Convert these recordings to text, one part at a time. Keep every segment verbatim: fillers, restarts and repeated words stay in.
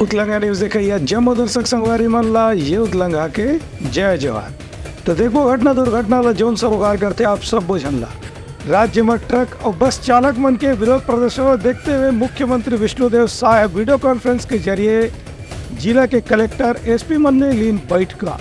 उतलंगा news देखइया जम्मो दर्शक संगवारी मन ला ये उतलंगा के जय जोहार। तो देखो घटना दुर्घटना ला जौन सरोकार करथे आप सब झन ला। राज्य में ट्रक और बस चालक मन के विरोध प्रदर्शन ला देखते हुए मुख्यमंत्री विष्णुदेव साय वीडियो कॉन्फ्रेंस के जरिए जिला के कलेक्टर, एसपी मन ने लीन बैठका।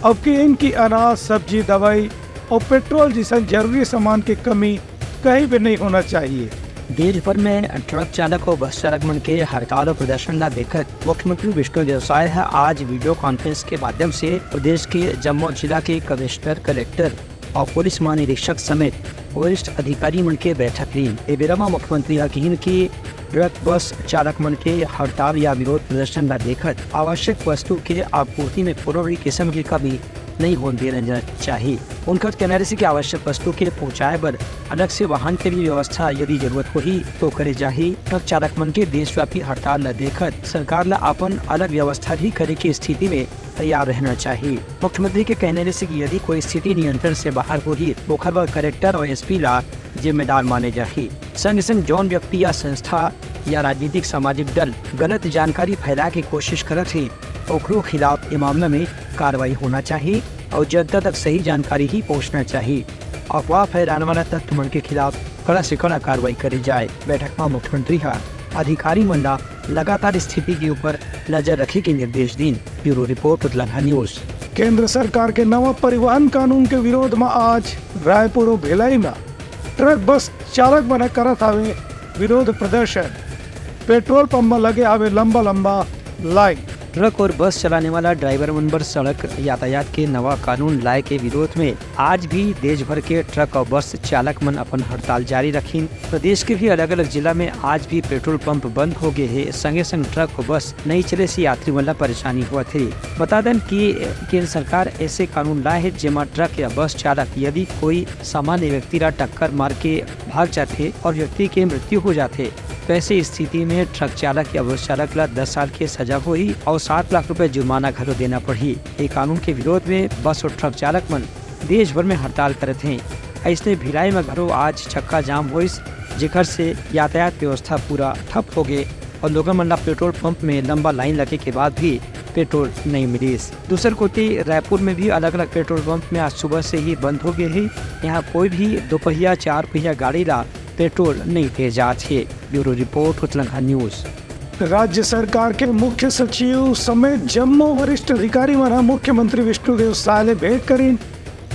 अब के इनकी अनाज, सब्जी, दवाई और पेट्रोल जैसन जरूरी सामान के कमी कहीं भी नहीं होना चाहिए। देश भर में ट्रक चालक और बस चालक मन के हड़ताल और प्रदर्शन ला देखत मुख्यमंत्री विष्णुदेव साय ह आज वीडियो कॉन्फ्रेंस के माध्यम से प्रदेश के जम्मो जिला के कमिश्नर, कलेक्टर और पुलिस महानिरीक्षक समेत वरिष्ठ अधिकारी मन के बैठक लीन। ए बेरा म मुख्यमंत्री ह किहिन कि ट्रक बस चालक मन के हड़ताल या विरोध प्रदर्शन ला देखत आवश्यक वस्तु के आपूर्ति में कोनो भी किस्म के कमी नहीं होन देना जा-, चाही। उनकर कहना रहिस कि आवश्यक वस्तु के पहुंचाए बर अलग से वाहन के भी व्यवस्था यदि जरूरत होही तो करे जाही। ट्रक चालक मन के देशव्यापी हड़ताल ला देखत सरकार ला अपन अलग व्यवस्था भी करे के स्थिति में तैयार रहना चाही। मुख्यमंत्री के कहना रहिस कि यदि कोई स्थिति नियंत्रण से बाहर होही, ओखर बर कलेक्टर और एसपी ला जिम्मेदार माने जाही। संग संग जौन व्यक्ति या संस्था या राजनीतिक सामाजिक दल गलत जानकारी फैलाए के कोशिश करत हे, ओकरो खिलाफ ए मामला में कार्रवाई होना चाही और जनता तक सही जानकारी ही पहुंचना चाही। अफवाह फैलाने वाला तत्व मन के खिलाफ कड़ा से कड़ा कार्रवाई करे जाए। बैठक में मुख्यमंत्री ह अधिकारी मन ला लगातार स्थिति के ऊपर नजर रखे के निर्देश दीन। ब्यूरो रिपोर्ट, उतलंगा न्यूज। केंद्र सरकार के नवा परिवहन कानून के विरोध में आज रायपुर और भिलाई में ट्रक बस चालक मन करत हावे विरोध प्रदर्शन। पेट्रोल पंप में लगे हावे लंबा लंबा लाइन। ट्रक और बस चलाने वाला ड्राइवर मन बर सड़क यातायात के नवा कानून लाए के विरोध में आज भी देश भर के ट्रक और बस चालक मन अपन हड़ताल जारी रखिन। प्रदेश के भी अलग-अलग जिला में आज भी पेट्रोल पंप बंद हो गए हे। संगे संग ट्रक और बस नइ चले से यात्री मन ला परेशानी होवत हे। बता देन कि केंद्र सरकार ऐसे कानून लाए हे, जेमा ट्रक या बस चालक यदि कोई सामान्य व्यक्ति ला टक्कर मार के भाग जाथे और व्यक्ति के मृत्यु हो जाथे, तो ऐसे स्थिति में ट्रक चालक या बस चालक ला दस साल के सजा होही और सात लाख रुपए जुर्माना घलो देना पड़ही। ये कानून के विरोध में बस और ट्रक चालक मन देश भर में हड़ताल करत हें। अइसने भिलाई में घलो आज चक्का जाम होइस, जेकर से यातायात व्यवस्था पूरा ठप हो गए और लोगन मन ला पेट्रोल पंप में लंबा लाइन लगे के बाद भी पेट्रोल नहीं मिलिस। दूसर कोति रायपुर में भी अलग-अलग पेट्रोल पंप में आज सुबह से ही बंद हो गए हे। यहाँ कोई भी दो पहिया, चार पहिया गाड़ी ला पेट्रोल नहीं दे जात हे। ब्यूरो रिपोर्ट, उतलंगा न्यूज। राज्य सरकार के मुख्य सचिव समेत जम्मो वरिष्ठ अधिकारी मन ह मुख्यमंत्री विष्णुदेव साय ले भेंट करिन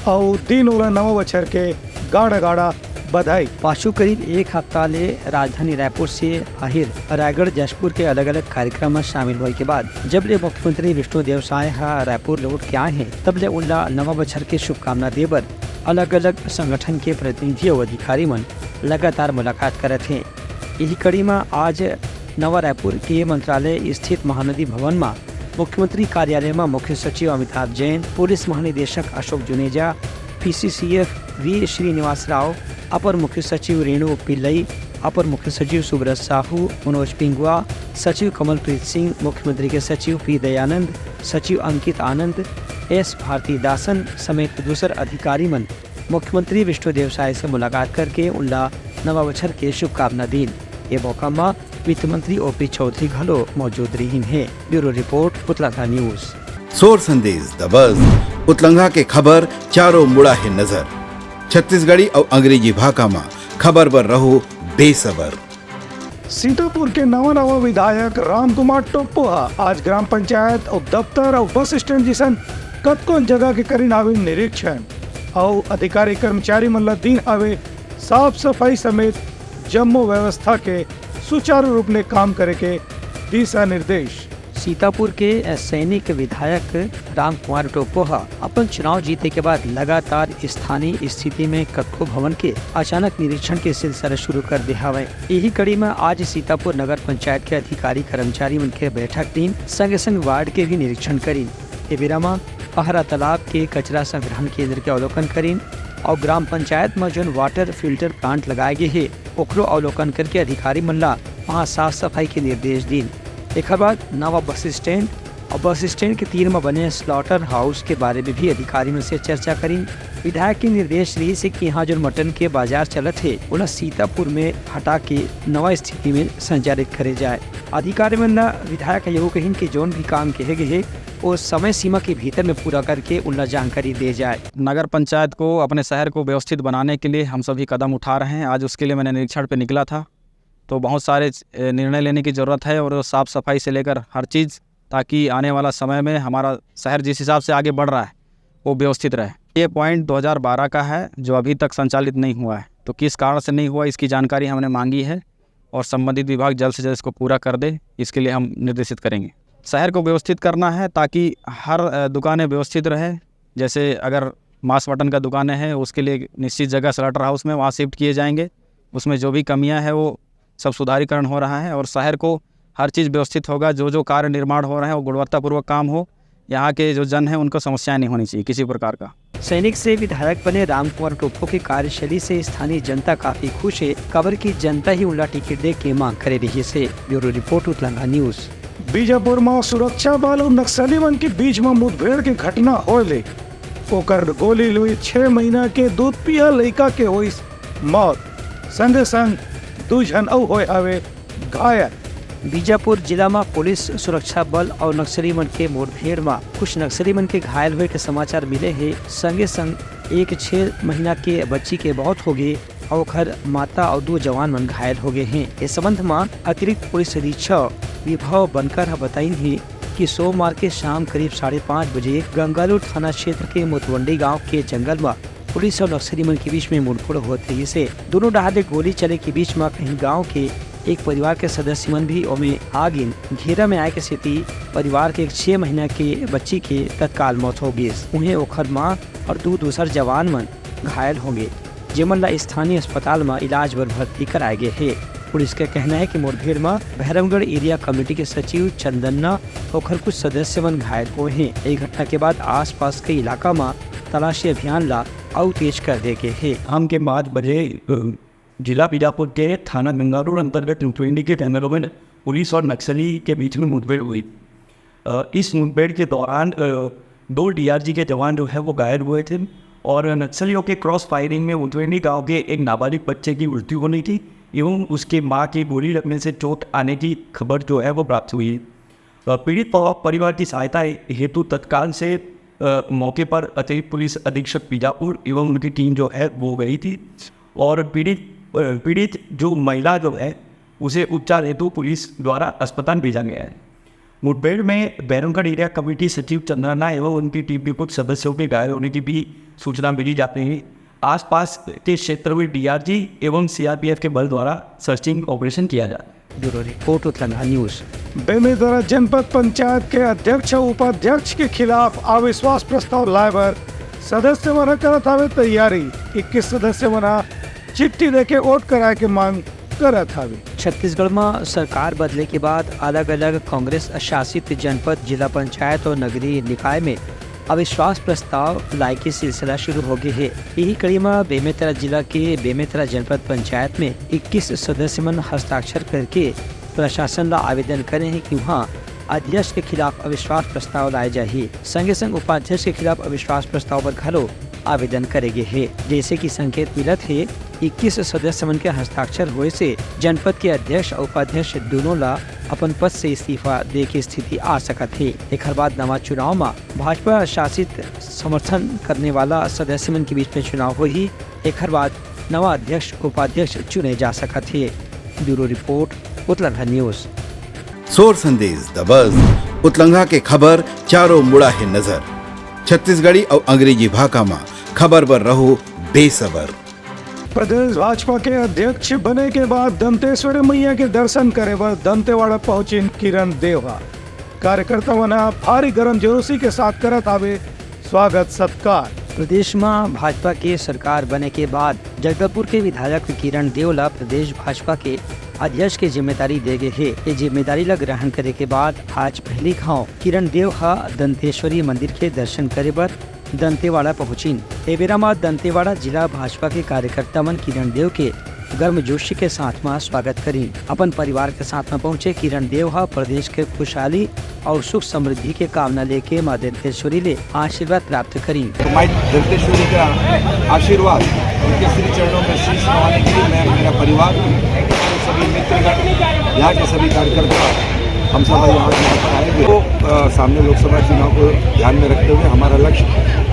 अउ दीन ओला नवा बछर के गाड़ा गाड़ा बधाई। पाछू करीब एक हफ्ता ले राजधानी रायपुर से बाहिर रायगढ़, जशपुर के अलग-अलग कार्यक्रम म शामिल होए के बाद जब ले मुख्यमंत्री विष्णुदेव साय ह रायपुर लौट के आए हें, तब ले उनला नवा बछर के शुभकामना दे बर अलग-अलग संगठन के प्रतिनिधि अउ अधिकारी मन लगातार मुलाकात करत हें। यही कड़ी म आज नवा रायपुर के मंत्रालय स्थित महानदी भवन म मुख्यमंत्री कार्यालय म मुख्य सचिव अमिताभ जैन, पुलिस महानिदेशक अशोक जुनेजा, पीसीसीएफ वी श्रीनिवास राव, अपर मुख्य सचिव रेणु पिल्लई, अपर मुख्य सचिव सुब्रत साहू, मनोज पिंगुआ, सचिव कमलप्रीत सिंह, मुख्यमंत्री के सचिव पी दयानंद, सचिव अंकित आनंद, एस भारतीदासन समेत दूसर अधिकारी मन मुख्यमंत्री विष्णुदेव साय से मुलाकात करके उनला नवा बछर के शुभकामना दीन। ये मौका म वित्त मंत्री ओपी चौधरी घलो मौजूद रहिन हे। ब्यूरो रिपोर्ट, उतलंगा न्यूज। सोर संदेश द बज, उतलंगा के खबर चारों मुड़ा हे नजर। छत्तीसगढ़ी अउ अंग्रेजी भाखा म खबर बर रहो बेसबर। सीतापुर के नवा नवा विधायक रामकुमार टोप्पो ह आज ग्राम पंचायत अउ दफ्तर अउ बस स्टैंड जइसन कतकोन जगह के करिन हावे निरीक्षण अउ अधिकारी कर्मचारी मन ल दीन हावे साफ सफाई समेत जम्मो व्यवस्था के सुचारू रूप ले काम करे के दिशा निर्देश। सीतापुर के सैनिक विधायक रामकुमार टोप्पो ह अपन चुनाव जीते के बाद लगातार स्थानीय स्थिति में कतको भवन के अचानक निरीक्षण के सिलसिला शुरू कर दे हवय। यही कड़ी म आज सीतापुर नगर पंचायत के अधिकारी कर्मचारी मन के बैठक लीन, संगे संग वार्ड के भी निरीक्षण करीन। ए बेरा म पहरा तालाब के कचरा संग्रहण केंद्र के अवलोकन करीन अउ ग्राम पंचायत म जोन वाटर फिल्टर प्लांट लगाए गे हे, ओकरो अवलोकन करके अधिकारी मन ला वहां साफ सफाई के निर्देश दीन। एखर बाद नवा बस स्टैंड और बस स्टैंड के तीर म बने स्लॉटर हाउस के बारे में भी अधिकारी मन से चर्चा करिन। विधायक के निर्देश रहिस हे कि यहाँ जो मटन के बाजार चलत हे, ओला सीतापुर में हटा के नवा स्थिति में संचालित करे जाए। अधिकारी मन ला विधायक ह यहू कहिन कि जोन भी काम कहे गे हे, वो समय सीमा के भीतर में पूरा करके उनला जानकारी दे जाए। नगर पंचायत को, अपने शहर को व्यवस्थित बनाने के लिए हम सभी कदम उठा रहे हैं। आज उसके लिए मैंने निरीक्षण पे निकला था, तो बहुत सारे, ए, निर्णय लेने की ज़रूरत है और साफ़ सफाई से लेकर हर चीज़, ताकि आने वाला समय में हमारा शहर जिस हिसाब से आगे बढ़ रहा है, वो व्यवस्थित रहे। ये पॉइंट दो हज़ार बारह का है, जो अभी तक संचालित नहीं हुआ है, तो किस कारण से नहीं हुआ, इसकी जानकारी हमने मांगी है और संबंधित विभाग जल्द से जल्द इसको पूरा कर दे, इसके लिए हम निर्देशित करेंगे। शहर को व्यवस्थित करना है, ताकि हर, अ, दुकानें व्यवस्थित रहे। जैसे अगर मांस मटन का दुकानें हैं, उसके लिए निश्चित जगह स्लॉटर हाउस में वहाँ शिफ्ट किए जाएंगे। उसमें जो भी कमियां हैं, वो सब सुधारीकरण हो रहा है और शहर को हर चीज़ व्यवस्थित होगा। जो जो कार्य निर्माण हो रहे हैं, वो गुणवत्तापूर्वक काम हो। यहाँ के जो जन हैं, उनको समस्याएं नहीं होनी चाहिए किसी प्रकार का। सैनिक से विधायक बने रामकुमार टोप्पो की कार्यशैली से स्थानीय जनता काफी खुश है, काबर कि जनता ही उनला टिकट दे के मांग करे रहिस हे। ब्यूरो रिपोर्ट, उतलंगा न्यूज। बीजापुर म सुरक्षा बल अउ नक्सली मन के बीच म मुठभेड़ के घटना होय ले ओकर गोली ले छह महीना के दूध पिया लइका के होइस मौत। संगे संग दू झन अउ होय हवे घायल। बीजापुर जिला म पुलिस, सुरक्षा बल अउ नक्सली मन के मुठभेड़ म कुछ नक्सली मन के घायल होए के समाचार मिले हे। संगे संग एक छह महीना के बच्ची के मौत हो गे अउ ओखर माता अउ दू जवान मन घायल हो गे हें। ए संबंध म अतिरिक्त पुलिस अधीक्षक विभव बनकर ह बताइन हे कि सोमवार के शाम करीब साढ़े पाँच बजे गंगालूर थाना क्षेत्र के मोतवंडी गांव के जंगल म पुलिस अउ नक्सली मन के बीच में मुठभेड़ होत रहिस हे। दोनों डहार ले गोली चले के बीच म कहीं गांव के एक परिवार के सदस्य मन भी ओमे आ गिन। घेरा में आए के सेती परिवार के एक छह महीना के बच्ची के तत्काल मौत हो गिस। उहें ओखर मां अउ दू दूसर जवान मन घायल हो गे, जेमन ला स्थानीय अस्पताल म इलाज बर भर्ती कराए गे हे। पुलिस के कहना हे कि मुठभेड़ म भैरमगढ़ एरिया कमेटी के सचिव चंदन्ना, ओखर कुछ सदस्य मन घायल होए हें। ए घटना के बाद आसपास के इलाका म तलाशी अभियान ला अउ तेज कर दे गे हे। शाम के पाँच बजे, अ, जिला बीजापुर के थाना गंगालूर अंतर्गत लुटवेंडी के जंगलों में पुलिस और नक्सली के बीच में मुठभेड़ हुई। अ, इस मुठभेड़ के दौरान, अ, दो डीआरजी के जवान जो है वो घायल हुए थे और नक्सलियों के क्रॉस फायरिंग में उतवेंडी गांव के एक नाबालिग बच्चे की मृत्यु होनी थी एवं उसके मां की गोली लगने से चोट आने की खबर जो है वो प्राप्त हुई है। अ, पीड़ित प-, परिवार की सहायता हेतु तत्काल से, अ, मौके पर अतिरिक्त पुलिस अधीक्षक बीजापुर एवं उनकी टीम जो है वो गई थी और पीड़ित, अ, पीड़ित जो महिला जो है उसे उपचार हेतु पुलिस द्वारा अस्पताल भेजा गया है। मुठभेड़ में बैरमगढ़ एरिया कमेटी सचिव चंद्रना एवं उनकी टीम के कुछ सदस्यों के घायल होने की भी सूचना मिली जाती है। आसपास के क्षेत्र में डीआरजी एवं सीआरपीएफ के बल द्वारा सर्चिंग ऑपरेशन किया जा रहा है। ब्यूरो रिपोर्ट, उतलंगा न्यूज। बेमेतरा जनपद पंचायत के अध्यक्ष अउ उपाध्यक्ष के खिलाफ अविश्वास प्रस्ताव लाए बर सदस्य मन ह करत हावे तैयारी। इक्कीस सदस्य मन ह चिट्ठी देके वोट कराए के मांग करत हावे। छत्तीसगढ़ म सरकार बदले के बाद अलग-अलग कांग्रेस शासित जनपद, जिला पंचायत और नगरीय निकाय में अविश्वास प्रस्ताव लाए के सिलसिला शुरू हो गे हे। यही कड़ी म बेमेतरा जिला के बेमेतरा जनपद पंचायत में इक्कीस सदस्य मन हस्ताक्षर करके प्रशासन ला आवेदन करे हे कि उहाँ अध्यक्ष के खिलाफ अविश्वास प्रस्ताव लाए जाही। संगे संग उपाध्यक्ष के खिलाफ अविश्वास प्रस्ताव बर घलो आवेदन करे गे हे। जैसे कि संकेत मिलत हे, इक्कीस सदस्य मन के हस्ताक्षर होए से जनपद के अध्यक्ष अउ उपाध्यक्ष दोनों ला अपन पद से इस्तीफा दे के स्थिति आ सकत हे। एखर बाद नवा चुनाव म भाजपा शासित समर्थन करने वाला सदस्य मन के बीच में चुनाव होही। एखर बाद नवा अध्यक्ष उपाध्यक्ष चुने जा सकत हे। ब्यूरो रिपोर्ट, उतलंघा न्यूज। सोर संदेश द बज, उतलंघा के खबर चारों मुड़ा हे नजर। छत्तीसगढ़ी अउ अंग्रेजी भाखा म खबर बर रहो बेसबर। प्रदेश भाजपा के अध्यक्ष बने के बाद दंतेश्वरी मैया के दर्शन करे बर दंतेवाड़ा पहुंचिन किरण देव ह। कार्यकर्ता मन ह भारी गरम जोशी के साथ करत हावे स्वागत सत्कार। प्रदेश म भाजपा के सरकार बने के बाद जगदलपुर के विधायक किरण देव ला प्रदेश भाजपा के अध्यक्ष के जिम्मेदारी दे गे हे। ये जिम्मेदारी ला ग्रहण करे के बाद आज पहली घाव किरण देव ह दंतेश्वरी मंदिर के दर्शन करे बर दंतेवाड़ा पहुंचिन। ए बेरा म दंतेवाड़ा जिला भाजपा के कार्यकर्ता मन किरण देव के गर्मजोशी के साथ म स्वागत करिन। अपन परिवार के साथ म पहुंचे किरण देव ह प्रदेश के खुशहाली अउ सुख समृद्धि के कामना लेके माँ दंतेश्वरी ले आशीर्वाद प्राप्त करिन। तो माई दंतेश्वरी का आशीर्वाद उनके श्री चरणों में शीश नवाने के लिए मैं, मेरा परिवार, सभी मित्रगण, यहाँ के सभी कार्यकर्ता, हम सब यहाँ, यहाँ पर आए हुए। तो, अ, सामने लोकसभा चुनाव को ध्यान में रखते हुए हमारा लक्ष्य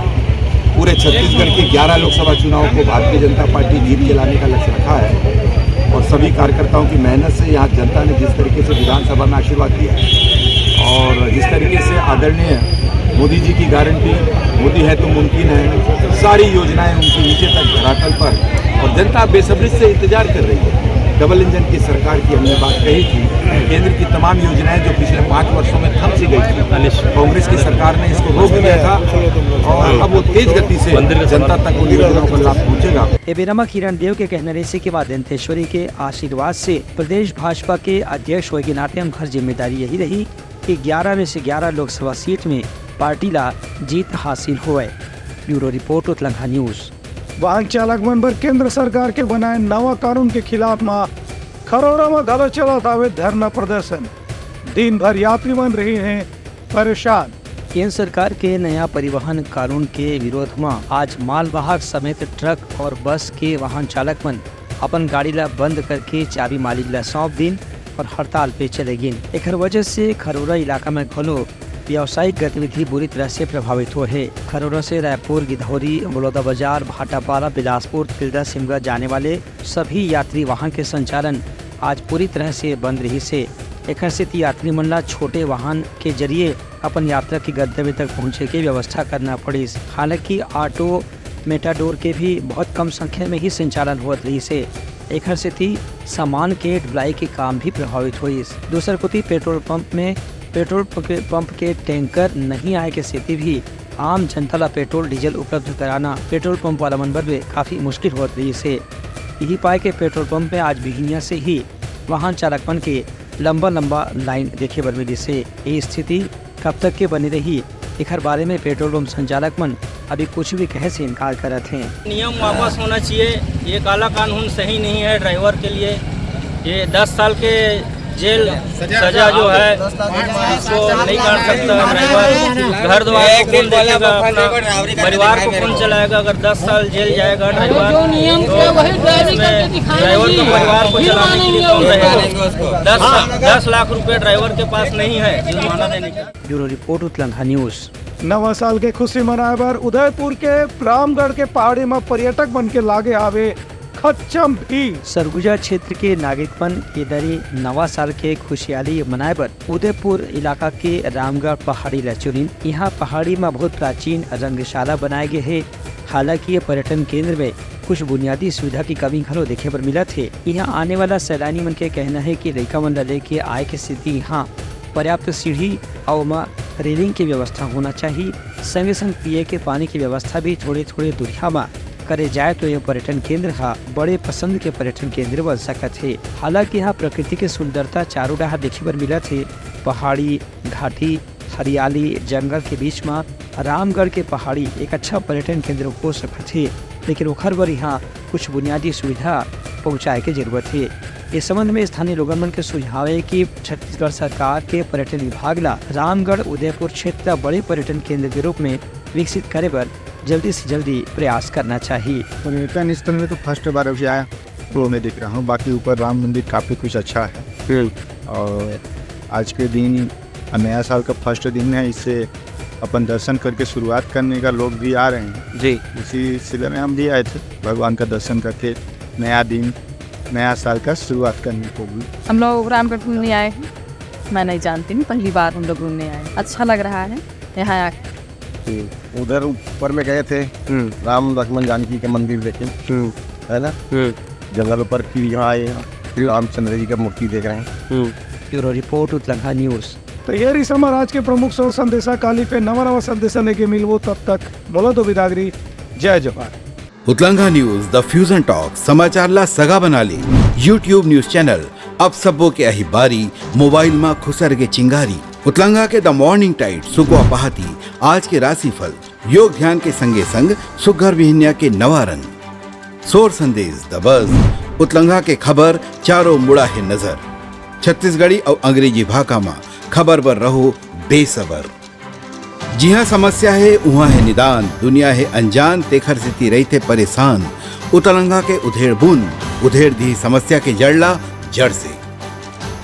पूरे छत्तीसगढ़ के ग्यारह लोकसभा चुनाव को भारतीय जनता पार्टी जीत के लाने का लक्ष्य रखा है। और सभी कार्यकर्ताओं की मेहनत से यहाँ जनता ने जिस तरीके से विधानसभा में आशीर्वाद दिया है और जिस तरीके से आदरणीय मोदी जी की गारंटी, मोदी है तो मुमकिन है, सारी योजनाएं उनके नीचे तक धरातल पर, और जनता बेसब्री से इंतजार कर रही है। डबल इंजन की सरकार की हमने बात कही थी, केंद्र की तमाम योजनाएं जो पिछले पाँच वर्षों में थम सी गई थी, कांग्रेस की सरकार ने इसको रोक दिया था और अब वो तेज गति से जनता तक उन योजनाओं का लाभ पहुंचेगा। ए बेरा म किरण देव के कहना रहिसे कि माँ दंतेश्वरी के आशीर्वाद से प्रदेश भाजपा के अध्यक्ष होए के नाते हम हर जिम्मेदारी यही रही कि ग्यारह में से ग्यारह लोकसभा सीट में पार्टी ला जीत हासिल होए। ब्यूरो रिपोर्ट, उतलंघा न्यूज। वाहन चालक मन बर केंद्र सरकार के बनाए नवा कानून के खिलाफ म खरोरा म घलो चलत हावे धरना प्रदर्शन। दिन भर यात्री मन रही हैं परेशान। केंद्र सरकार के नया परिवहन कानून के विरोध म आज मालवाहक समेत ट्रक और बस के वाहन चालक मन अपन गाड़ी ला बंद करके चाबी मालिक ला सौंप दिन और हड़ताल पे चले गिन। एखर वजह से खरोरा इलाका में घलो व्यावसायिक गतिविधि बुरी तरह से प्रभावित हुए हे। खरोरा से रायपुर, गिधौरी, बलौदाबाजार, भाटापारा, बिलासपुर, तिल्दा, सिमगा जाने वाले सभी यात्री वाहन के संचालन आज पूरी तरह से बंद रहिस हे। एखर सेती यात्री मन ला छोटे वाहन के जरिए अपन यात्रा के गंतव्य तक पहुंचे के व्यवस्था करना पड़िस। हालांकि ऑटो, मेटाडोर के भी बहुत कम संख्या में ही संचालन होत रहिस हे। एखर सेती सामान के ढुलाई के काम भी प्रभावित होइस। दूसर कोति पेट्रोल पंप में, पेट्रोल प-, के पंप के टैंकर नहीं आए के सेती भी आम जनता ला पेट्रोल डीजल उपलब्ध कराना पेट्रोल पंप वाला मन बर भी काफी मुश्किल होत रहिस हे। यही पाए के पेट्रोल पंप में आज बिहिनिया से ही वाहन चालक मन के लंबा लंबा लाइन देखे बर मिलिस हे। ये स्थिति कब तक के बने रही, एखर बारे में पेट्रोल पंप संचालक मन अभी कुछ भी कहे से इनकार करत हें। नियम वापस होना चाहिए, ये काला कानून सही नहीं है ड्राइवर के लिए। ये दस साल के जेल सजा जो है, इसको नहीं काट सकता ड्राइवर। घर द्वार को कौन देखेगा अपना, परिवार को कौन चलाएगा? अगर दस साल जेल जाएगा ड्राइवर, तो इसमें ड्राइवर के परिवार को चलाने के लिए कौन रहेगा? दस, दस लाख रुपए ड्राइवर के पास नहीं है जुर्माना देने का। ब्यूरो रिपोर्ट, उतलंघा न्यूज। नवा साल के खुशी मनाए बर उदयपुर के रामगढ़ के पहाड़ी म पर्यटक मन के लागे आवे खच्चम भीड़। सरगुजा क्षेत्र के नागरिक मन ए दरी नवा साल के खुशहाली मनाए बर उदयपुर इलाका के रामगढ़ पहाड़ी ला चुनिन। इहाँ पहाड़ी म बहुत प्राचीन रंगशाला बनाए गे हे। हालांकि ये पर्यटन केंद्र में कुछ बुनियादी सुविधा की कमी घलो देखे बर मिलत हे। इहाँ आने वाला सैलानी मन के कहना हे कि लइका मन ला लेके आए के सेती इहाँ पर्याप्त सीढ़ी अउ ओमा रेलिंग के व्यवस्था होना चाही। संगे संग पिए के पानी के व्यवस्था भी थोड़े-थोड़े दूरिहा म करे जाए तो ये पर्यटन केंद्र ह बड़े पसंद के पर्यटन केंद्र बन सकत हे। हालांकि इहाँ प्रकृति के सुंदरता चारों डहार देखे बर मिलत हे। पहाड़ी, घाटी, हरियाली, जंगल के बीच म रामगढ़ के पहाड़ी एक अच्छा पर्यटन केंद्र हो सकत हे, लेकिन ओखर बर इहाँ कुछ बुनियादी सुविधा पहुँचाए के जरूरत हे। इस संबंध में स्थानीय लोगन मन के सुझाव हे कि छत्तीसगढ़ सरकार के पर्यटन विभाग ला रामगढ़ उदयपुर क्षेत्र ला बड़े पर्यटन केंद्र के रूप में विकसित करे बर जल्दी से जल्दी प्रयास करना चाही। पर्यटन स्थल में तो फर्स्ट बार अभी आया, तो मैं देख रहा हूँ, बाकी ऊपर राम मंदिर काफ़ी कुछ अच्छा है। और आज के दिन नया साल का फर्स्ट दिन है, इससे अपन दर्शन करके शुरुआत करने का लोग भी आ रहे हैं। जी। उसी सिलसिले में हम भी आए थे भगवान का दर्शन करके नया दिन, नया साल का शुरुआत करने को भी। हम लोग रामगढ़ घूमने आए हैं। मैं नहीं जानती हूँ, पहली बार हम लोग घूमने आए हैं। अच्छा लग रहा है यहाँ आके। हम्म, उधर ऊपर में गए थे, हम्म। राम लक्ष्मण जानकी के मंदिर देखे, हम्म। है ना? हम्म। जंगल ऊपर, फिर यहाँ आए, यहाँ फिर रामचंद्र जी का मूर्ति देख रहे हैं। हम्म। ब्यूरो रिपोर्ट, उतलंघा न्यूज। तो ये रहिस हमर आज के प्रमुख सोर संदेशा। काली पे नवा नवा संदेशा लेके मिलबो, तब तक मोला दो बिदागरी, जय जोहार। उतलंघा न्यूज, द फ्यूजन टॉक, समाचार ला सगा बना ले। YouTube न्यूज चैनल, अब सबो के आही बारी, मोबाइल मा खुसर के चिंगारी। उतलंघा के द मॉर्निंग टाइड, सुकवा पहाती, आज के राशिफल, योग ध्यान के संगे संग सुग्घर बिहनिया के नवा रंग। सोर संदेश, द बज, उतलंघा के खबर चारों मुड़ा हे नजर। छत्तीसगढ़ी अउ अंग्रेजी भाखा म खबर बर रहो बेसबर। जिहां समस्या हे, उहां हे निदान, दुनिया हे अनजान, तेखर सेती रहिथे परेशान। उतलंघा के उधेड़ बुन, उधेड़ दिही समस्या के जड़ ला जड़ से।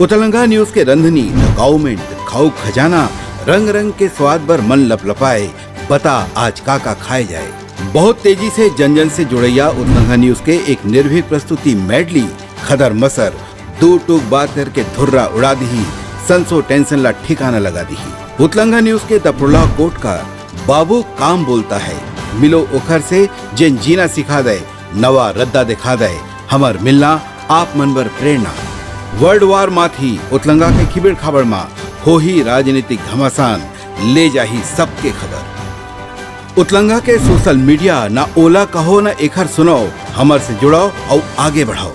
उतलंघा न्यूज के रंधनी, डॉक्यूमेंट, खाऊ खजाना, रंग रंग के स्वाद बर मन लपलपाए। बता आज का का खाए जाए। बहुत तेजी से जन जन से जुड़ैया उतलंघा न्यूज के एक निर्भीक प्रस्तुति मेडली, खदर मसर, दू टूक बात करके धुर्रा उड़ा दिही, संसो टेंशन ला ठिकाना लगा दिही। उतलंघा न्यूज के दपड़ोला कोट का बाबू काम बोलता है, मिलो ओखर से जेन जीना सिखा दे, नवा रद्दा दिखा दे, हमर मिलना आप मन बर प्रेरणा। वर्ल्ड वार माथी उतलंगा के खिबेड़ खाबड़ मा होही राजनीतिक घमासान, ले जाही सबके खबर। उतलंगा के सोशल मीडिया ना ओला कहो ना एखर सुनाओ, हमर से जुड़ाओ अउ आगे बढ़ाओ।